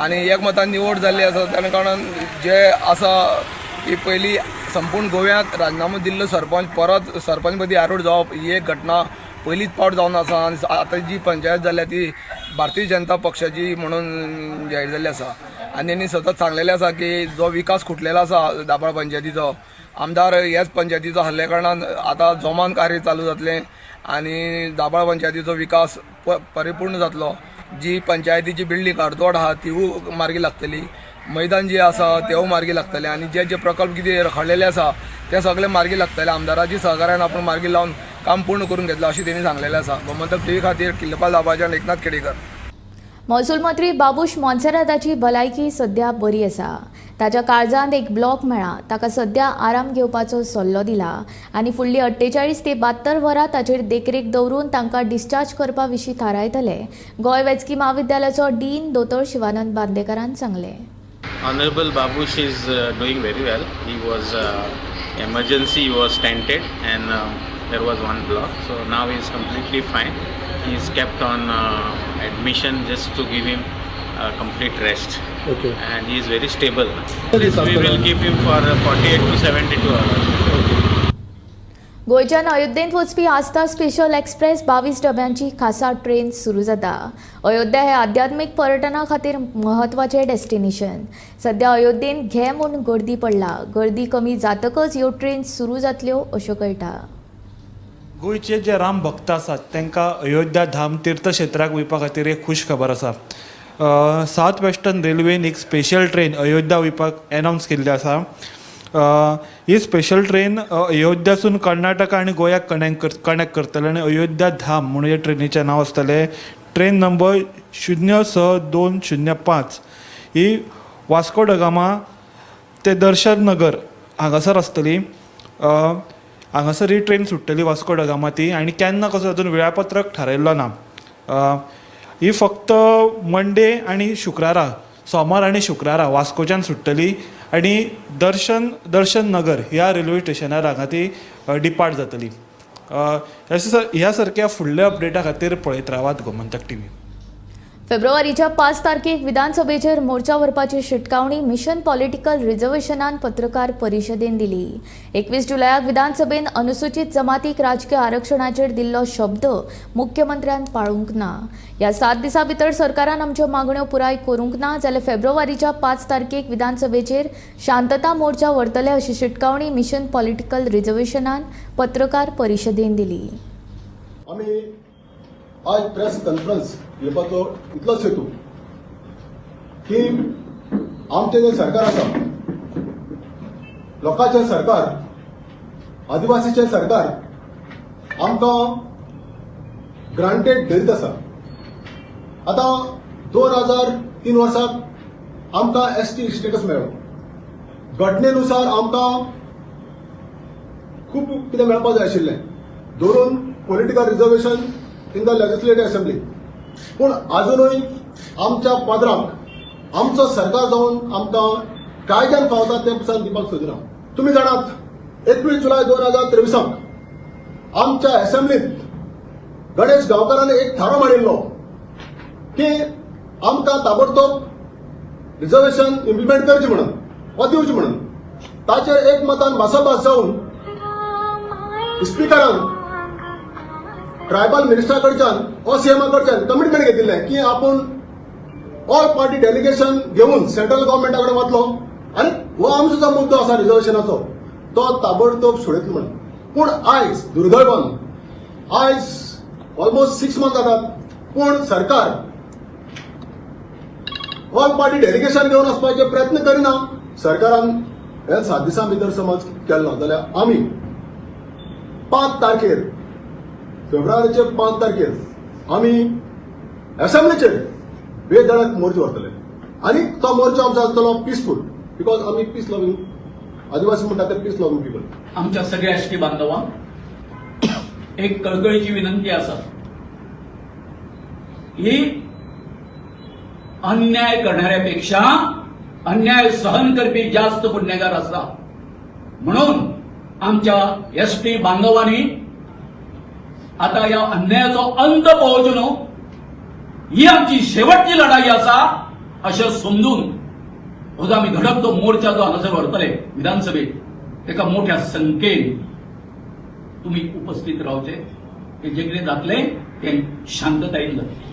आनी एकमतान निवड जाल्ली आसा त्या कारणान जे आसा की पयलीं संपूर्ण गोव्यांत राजिनामो दिल्लो सरपंच परत सरपंचपदी आरूढ जावप ही एक घटना पयलींच पावट जावन आसा. आनी आतां जी पंचायत जाल्या ती भारतीय जनता पक्षाची म्हणून जाहीर जाल्ली आसा आनी तेणी सतत सांगलेलें आसा की जो विकास खुटलेलो आसा दाबाळ पंचायतीचो, आमदार ह्याच पंचायतीचो आसल्या कारणान आतां जोमान कार्य चालू जातलें आनी दाबाळ पंचायतीचो विकास परिपूर्ण जातलो. जी पंचायतीची बिल्डींग अर्दवट आसा तिवूय मार्गी लागतली, मैदान जे आसा तेवूय मार्गी लागतले आनी जे जे प्रकल्प कितें रखडलेले आसा ते सगळे मार्गी लागतले. आमदाराची सहकार्यान आपूण मार्गी लावन काम पूर्ण करून घेतलं अशें तेणी सांगलेलें आसा. गोमंतक टीव्ही खातीर किल्लपाल दाबाळच्यान एकनाथ खेडेकर. महसूल मंत्री बाबूश मोन्सेराताची भलायकी सध्या बरी आसा. ताच्या काळजांत एक ब्लॉक मेळ्ळा. ताका सध्या आराम घेवपाचो सल्लो दिला आनी फुडली 48 ते 72 वरां ताचेर देखरेख दवरून तांकां डिस्चार्ज करपा विशीं थारायतले. गोंय वैजकी म्हाविद्यालयाचो डीन दोतोर शिवानंद बांदेकारान सांगलें. Honorable Babush is doing very well. He was emergency, he was stented and there was one block. So now he is completely fine. He is kept on admission just to give him complete rest. Okay. And he is very stable. This we will keep him for 48 to 72 hours. Okay. गोंयच्यान अयोध्येंत वचपी आस्था special express 22 डब्यांची खासा train सुरू जाता. अयोध्या हे आध्यात्मीक पर्यटना खातीर म्हत्वाचें डेस्टिनेशन. सध्या अयोध्येंत घे म्हूण गर्दी पडला. गर्दी कमी जातकच ह्यो ट्रेन सुरू जातल्यो अश्यो कळटा. गोंयचे जे राम भक्त आसात तांकां अयोध्या धाम तीर्थक्षेत्राक वयपा खातीर एक खूश खबर आसा. सावथ वेस्टर्न रेल्वेन एक स्पेशल ट्रेन अयोध्या वयपाक एनावन्स केल्ली आसा. ही स्पेशल ट्रेन अयोध्यासून कर्नाटका आनी गोव्याक कनेक्ट करतले आनी अयोध्या धाम म्हणून हे ट्रेनीचें नांव आसतलें. Train number 06205 he Vasco the Gama ते दर्शन नगर हांगासर आसतली. हांगासर ही ट्रेन सुट्टली वास्को the Gama ती आनी केन्ना कसो अजून वेळापत्रक थारायल्लो ना. ही फक्त मंडे आनी शुक्रारा, सोमार आनी शुक्रारा वास्कोच्यान सुट्टली आनी दर्शन नगर ह्या रेल्वे स्टेशनार हांगा ती डिपार्ट जातली. ह्या सारक्या फुडल्या अपडेटा खातीर पळयत रावात गोमंतक टीव्ही. फेब्रुवारीच्या 5 तारखेक विधानसभेचेर मोर्चा व्हरपाची शिटकावणी मिशन पॉलिटिकल रिझर्वेशनान पत्रकार परिशदेन दिली. 21 जुलयाक विधानसभेन अनुसूचित जमातीक राजकीय आरक्षणाचेर दिल्लो शब्द मुख्यमंत्र्यान पाळूंक ना. ह्या 7 दिसां भितर सरकारान आमच्यो मागण्यो पुराय करूंक ना जाल्यार फेब्रुवारीच्या 5 तारखेक विधानसभेचेर शांतता मोर्चा व्हरतले अशी शिटकावणी मिशन पॉलिटिकल रिझर्वेशनान पत्रकार परिशदेन दिली. आमी आज प्रेस कॉन्फरन्स घेवपाचो इतलोच हेतू की आमचें जें सरकार आसा, लोकांचें सरकार, आदिवासीचें सरकार आमकां ग्रांटेड धरीत आसा. आतां 2003 वर्साक आमकां एसटी स्टेटस मेळ्ळो. घटनेनुसार आमकां खूब कितें मेळपाक जाय आशिल्लें, धरून political reservation in the legislative assembly. पूण आजुनूय आमच्या पदराक आमचो सरकार जावन आमकां कायद्यान फावता तें पसून दिवपाक सोदिना. तुमी जाणात 21 जुलय 2023 आमच्या असेंब्लीत गणेश गांवकारान एक थाराव मांडिल्लो की आमकां ताबडतोब रिजर्वेशन इम्प्लिमेंट करचें म्हणून वा दिवचें म्हणून. ताचेर एकमतान भासाभास जावन स्पिकरान ट्रायबल मिनिस्टरा कडच्यान वा सीएमा कडच्यान कमिटमेंट घेतिल्लें की आपूण ऑल पार्टी डेलिगेशन घेवन सेंट्रल गव्हर्मेंटा कडेन वतलो आनी हो आमचो जो मुद्दो आसा रिजर्वेशनाचो तो ताबडतोब सोडयतलो म्हणून. पूण आयज दुर्दैवान आयज ऑलमोस्ट 6 मंथ जातात पूण सरकार ऑल पार्टी डेलिगेशन घेवन वचपाचे प्रयत्न करिना. सरकारान हे 7 दिसां भितर समज केलो जाल्यार आमी 5 तारखेर फेब्रुवारीचे 5 तारखेर आमी एसेंब्लीचेर बेधडक मोर्चो व्हरतले आनी तो मोर्चो आमचो आसतलो पिसफूल, because आमी पीस लव्हिंग आदिवासी म्हणटा ते पीस लव्हिंग पिपल. आमच्या सगळ्या एसटी बांधवांक एक कळकळीची विनंती आसा, ही अन्याय करणाऱ्यापेक्षा अन्याय सहन करपी जास्त गुन्हेगार आसा. म्हणून आमच्या एसटी बांधवांनी आता ह्या अन्यायाचो अंत पळोवचो न्हू, ही आमची शेवटची लढाई आसा अशें समजून हो जो आमी धडक तो मोर्चा जो हांगासर व्हरतले विधानसभेत तेका मोठ्या संख्येन तुमी उपस्थित रावचे, ते जे कितें जातलें तें शांततायेन जातलें.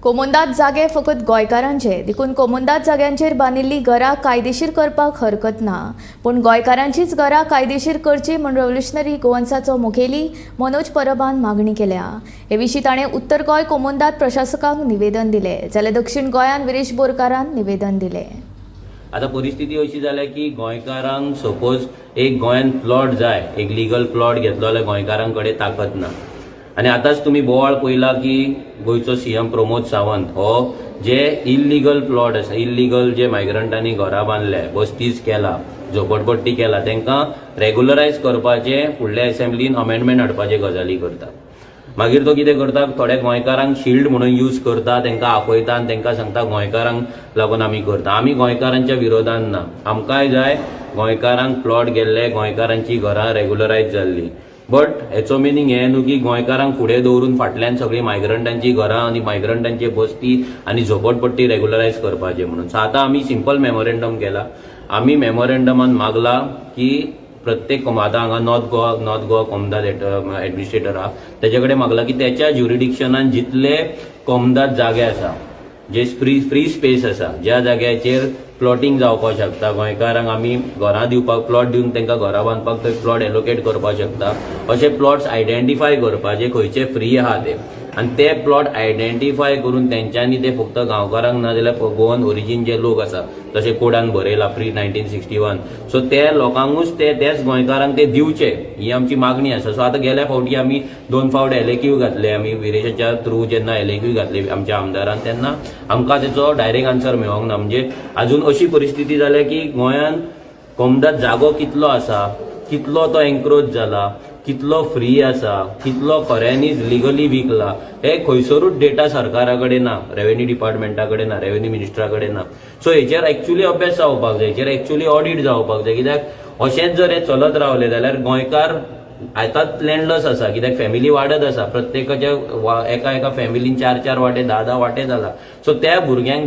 कोमुंदाद जागे फकत गोंयकारांचे, देखून कोमुंदाद जाग्यांचेर बांदिल्लीं घरां कायदेशीर करपाक हरकत ना, पूण गोंयकारांचीच घरां कायदेशीर करची म्हूण रेव्होल्युशनरी गोवन्साचो मुखेली मनोज परबान मागणी केल्या. हे विशीं ताणें उत्तर गोंय कोमुंदाद प्रशासकांक निवेदन दिलें, जाल्यार दक्षिण गोंयांत विरेश बोरकारान निवेदन दिलें. आतां परिस्थिती अशी जाल्या की गोंयकारांक सपोज एक गोंयांत प्लॉट जाय, एक लिगल प्लॉट घेतलो जाल्यार गोंयकारां कडेन ताकद ना. आनी आतांच तुमी बोवाळ पळयला की गोंयचो सीएम प्रमोद सावंत हो जे इल्लिगल प्लॉट आसा, इल्लिगल जे मायग्रंटांनी घरां बांदल्या, बस्तीज केला, झोपडपट्टी केला, तांकां रेगुलरायज करपाचे फुडल्या एसेंब्लीन अमेंडमेंट हाडपाचे गजाली करता. मागीर तो कितें करता, थोड्या गोंयकारांक शिल्ड म्हणून यूज करता, तांकां आपयता आनी तांकां सांगता गोंयकारांक लागून आमी करता. आमी गोंयकारांच्या विरोधान ना, आमकांय जाय गोंयकारांक प्लॉट गेल्ले, गोंयकारांची घरां रेगुलरायज जाल्ली. बट हेचो मिनींग हें न्हू की गोंयकारांक फुडें दवरून फाटल्यान सगळीं मायग्रंटांची घरां आनी मायग्रंटांची बस्ती आनी झोपडपट्टी रेगुलरायज करपाचें म्हणून. सो आतां आमी सिंपल मेमोरेंडम केला. आमी मेमोरेंडमान मागला की प्रत्येक आतां हांगा नॉर्थ गोवा कोमदाद एडमिनिस्ट्रेटर आहा, तेजे कडेन मागला की तेच्या ज्युरिडिक्शनान जितले कोमदाद जागे आसा, जे फ्री स्पेस आसा, ज्या जाग्याचेर प्लॉटींग जावपाक शकता, गोंयकारांक आमी घरां दिवपाक प्लॉट दिवन तांकां घरां बांदपाक थंय प्लॉट एलोकेट करपाक शकता, अशे प्लॉट्स आयडेंटिफाय करपाचे खंयचे फ्री आहा ते, आनी ते प्लॉट आयडेंटिफाय करून तेंच्यांनी ते फक्त गांवकारांक ना जाल्यार गोवन ओरिजीन जे लोक आसा, जशे कोडान बरयला प्री 1961, सो ते लोकांकूच ते तेच गोंयकारांक ते दिवचे, ही आमची मागणी आसा. सो आतां गेल्या फावटी आमी 2 फावट एलएक्यू घातले, आमी विरेशाच्या थ्रू जेन्ना एलएक्यू घातले आमच्या आमदारान, तेन्ना आमकां तेचो डायरेक्ट आन्सर मेळोंक ना. म्हणजे आजून अशी परिस्थिती जाल्या की गोंयांत कोमदाद जागो कितलो आसा, कितलो तो एन्क्रोच जाला, कितलो फ्री आसा, कितलो खऱ्यांनीच लिगली विकला, हे खंयसरूच डेटा सरकारा कडेन ना, रेव्हेन्यू डिपार्टमेंटा कडेन ना, रेव्हेन्यू मिनिस्टरा कडेन ना. सो हेचेर एक्चुअली अभ्यास जावपाक जाय, हेचेर एक्चुअली ऑडिट जावपाक जाय, कित्याक अशेंच जर हें चलत रावलें जाल्यार गोंयकार आतांच लँडलस आसा, कित्याक फॅमिली वाडत आसा, प्रत्येकाच्या एका एका फॅमिलीन 4-4 वांटे 10-10 वांटे जाला. सो त्या भुरग्यांक